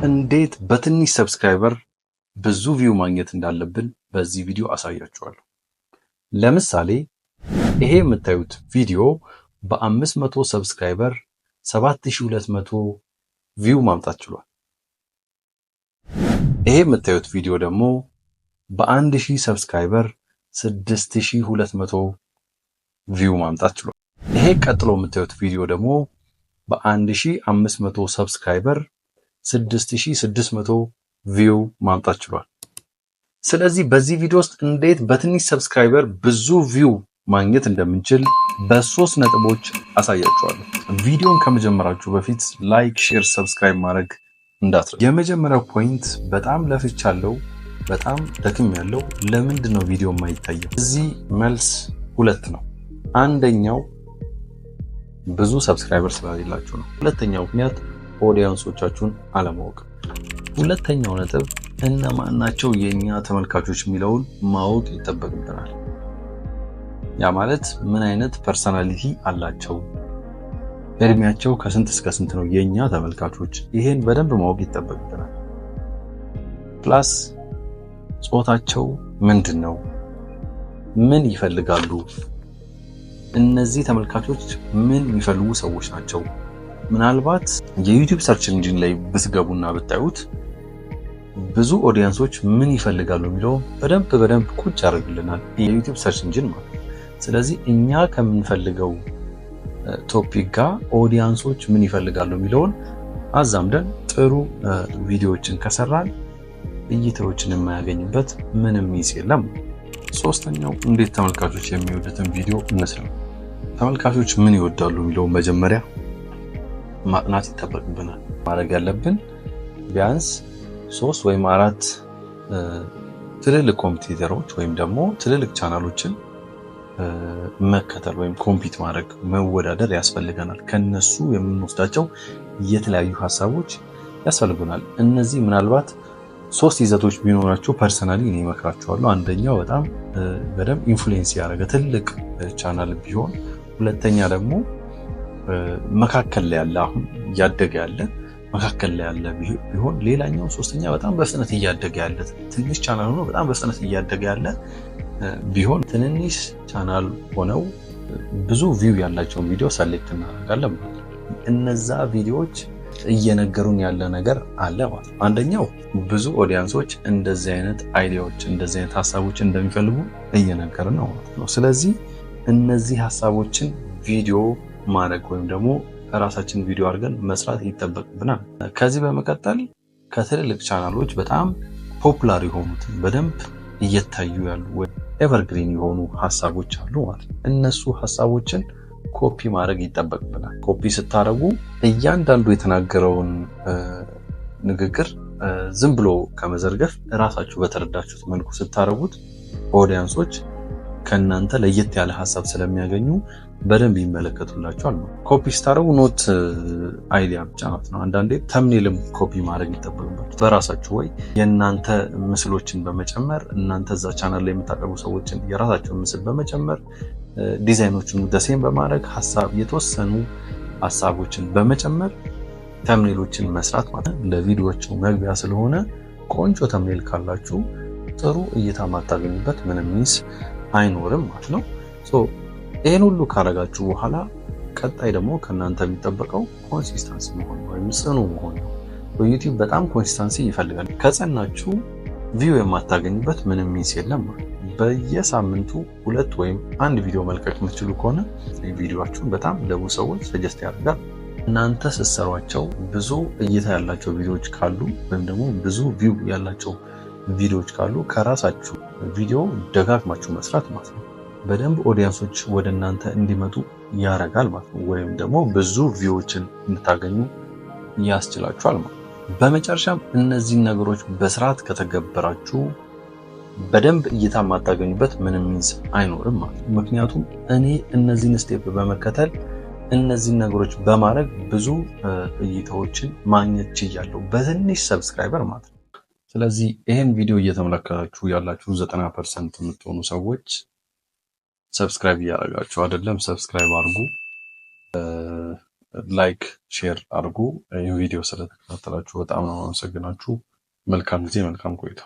እንዴት በትንሽ subscriber ብዙ view ማግኘት እንዳለብን በዚህ ቪዲዮ አሳያችኋለሁ። ለምሳሌ ይሄ የምታዩት ቪዲዮ በ500 subscriber 7200 view ማምጣት ችሏል። ይሄ የምታዩት ቪዲዮ ደግሞ በ1000 subscriber 6200 view ማምጣት ችሏል። ይሄ ቀጥሎ የምታዩት ቪዲዮ ደግሞ በ1500 subscriber 6600 view ማምጣት ችሏል። ስለዚህ በዚህ ቪዲዮ ውስጥ እንዴት በትንሽ subscriber ብዙ view ማግኘት እንደምንችል በሶስት ነጥቦች አሳያችኋለሁ። ቪዲዮን ከመጀመራችሁ በፊት like፣ share፣ subscribe ማድረግ እንዳትረሱ። የመጀመሪያው point፣ በጣም ለፍቻለሁ፣ በጣም ደክሜያለሁ፣ ለምንድን ነው ቪዲዮ የማይታየው? እዚህ መልስ ሁለት ነው። አንደኛው ብዙ subscriber ስለሌላችሁ ነው። ሁለተኛው ምክንያት audience ኦቻችሁን አለማወቅ። ሁለተኛው ነጥብ እነማን ናቸው የእኛ ተመልካቾች የሚለውን ማወቅ ይጠበቅብናል። ያ ማለት ምን አይነት personality አላቸው፣ እድሜያቸው ከስንት እስከ ስንት ነው የእኛ ተመልካቾች፣ ይሄን በደንብ ማወቅ ይጠበቅብናል። Plus ጾታቸው ምንድን ነው፣ ምን ይፈልጋሉ፣ እነዚህ ተመልካቾች ምን የሚፈልጉ ሰዎች ናቸው። ምናልባት የ YouTube search engine ላይ ብትገቡና ብታዩት ብዙ audience ኦች ምን ይፈልጋሉ የሚለው በደንብ በደንብ ቁጭ ያደርግልናል የ YouTube search engine ማለት ነው። ስለዚህ እኛ ከምንፈልገው topic ጋር audience ኦች ምን ይፈልጋሉ የሚለውን አዛምደን ጥሩ ቪዲዮዎችን ከሰራን እይታዎችን የማያገኝበት ምንም means የለም። ሶስተኛው እንዴት ተመልካቾች የሚወዱትን ቪዲዮ እንስራ። ተመልካቾች ምን ይወዳሉ የሚለውን መጀመሪያ ማጥናት ይጠበቅብናል። ማድረግ ያለብን ቢያንስ ሶስት ወይም አራት ትልልቅ competitor ኦች ወይም ደግሞ ትልልቅ ቻናሎችን መከተል ወይም compete ማድረግ፣ መወዳደር ያስፈልገናል። ከነሱ የምንወስዳቸው የተለያዩ ሀሳቦች ያስፈልጉናል። እነዚህ ምናልባት ሶስት ይዘቶች ቢኖራቸው personally እኔ እመክራቸዋለሁ። አንደኛው በጣም በደንብ influence ያደረገ ትልቅ ቻናል ቢሆን፣ ሁለተኛ ደግሞ መካከል ላይ ያለ፣ አሁን እያደገ ያለ መካከል ላይ ያለ ቢሆን፣ ሌላኛው ሶስተኛ በጣም በፍጥነት እያደገ ያለ፣ ትንሽ ቻናል ሆኖ በጣም በፍጥነት እያደገ ያለ ቢሆን። ትንንሽ ቻናል ሆነው ብዙ view ያላቸውን ቪዲዮ select እናደርጋለን ማለት ነው። እነዛ ቪዲዮዎች እየነገሩን ያለ ነገር አለ ማለት ነው። አንደኛው ብዙ audience ኦች እንደዚህ አይነት idea ዎች፣ እንደዚህ አይነት ሀሳቦች እንደሚፈልጉ እየነገርን ነው ማለት ነው። ስለዚህ እነዚህ ሀሳቦችን ቪዲዮ ማድረግ ወይም ደግሞ ራሳችን ቪዲዮ አድርገን መስራት ይጠበቅብናል። ከዚህ በመቀጠል ከትልልቅ ቻናሎች በጣም popular የሆኑትን፣ በደንብ እየታዩ ያሉ evergreen የሆኑ ሀሳቦች አሉ ማለት ነው። እነሱ ሀሳቦችን ኮፒ ማድረግ ይጠበቅብናል። ኮፒ ስታደርጉ እያንዳንዱ የተናገረውን ንግግር ዝም ብሎ ከመዘርገፍ እራሳችሁ በተረዳችሁት መልኩ ስታደርጉት audience ኦች ከእናንተ ለየት ያለ ሀሳብ ስለሚያገኙ በደንብ ይመለከቱላችኋል ነው። ኮፒ ስታደርጉ not idea ብቻ ማለት ነው። አንዳንዴ thumbnail ም copy ማድረግ ይጠበቅባችኋል። በራሳችሁ ወይ የእናንተ ምስሎችን በመጨመር፣ እናንተ እዛ ቻናል ላይ የምታቀርቡ ሰዎችን የራሳቸውን ምስል በመጨመር፣ ዲዛይኖቹን the same በማድረግ፣ ሀሳብ የተወሰኑ ሀሳቦችን በመጨመር thumbnail ኦችን መስራት ማለት ነው። ለቪዲዮዎቹ መግቢያ ስለሆነ ቆንጆ thumbnail ካላችሁ ጥሩ እይታ ማታገኙበት ምንም means አይኖርም ማለት ነው። ይህን ሁሉ ካረጋችሁ በኋላ ቀጣይ ደግሞ ከእናንተ የሚጠበቀው consistency መሆን ወይም ጽኑ መሆን ነው። በ YouTube በጣም consistency ይፈልጋል። ከጸናችሁ view የማታገኙበት ምንም means የለም። በየሳምንቱ ሁለት ወይም አንድ ቪዲዮ መልቀቅ የምትችሉ ከሆነ ቪዲዮአችሁን በጣም ለብዙ ሰዎች suggest ያደርጋል። እናንተ ስትሰሯቸው ብዙ እይታ ያላቸው ቪዲዮዎች ካሉ ወይም ደግሞ ብዙ view ያላቸው ቪዲዮዎች ካሉ ከራሳችሁ ቪዲዮ ደጋግማችሁ መስራት ማለት ነው። በደንብ audience ኦች ወደ እናንተ እንዲመጡ ያደርጋል ማለት ነው። ወይም ደግሞ ብዙ view ዎችን እንድታገኙ ያስችላችኋል ማለት ነው። በመጨረሻም እነዚህን ነገሮች በስርዓት ከተገበራችሁ በደንብ እይታ የማታገኙበት ምንም means አይኖርም ማለት ነው። ምክንያቱም እኔ እነዚህን step በመከተል፣ እነዚህን ነገሮች በማድረግ ብዙ እይታዎችን ማግኘት ችያለሁ በትንሽ subscriber ማለት ነው። ስለዚህ ይህን ቪዲዮ እየተመለከታችሁ ያላችሁ 90% የምትሆኑ ሰዎች subscribe እያደረጋችሁ አይደለም። Subscribe አድርጉ። Like፣ share አድርጉ። ይህን ቪዲዮ ስለተከታተላችሁ በጣም ነው አመሰግናችሁ። መልካም ጊዜ፣ መልካም ቆይታ።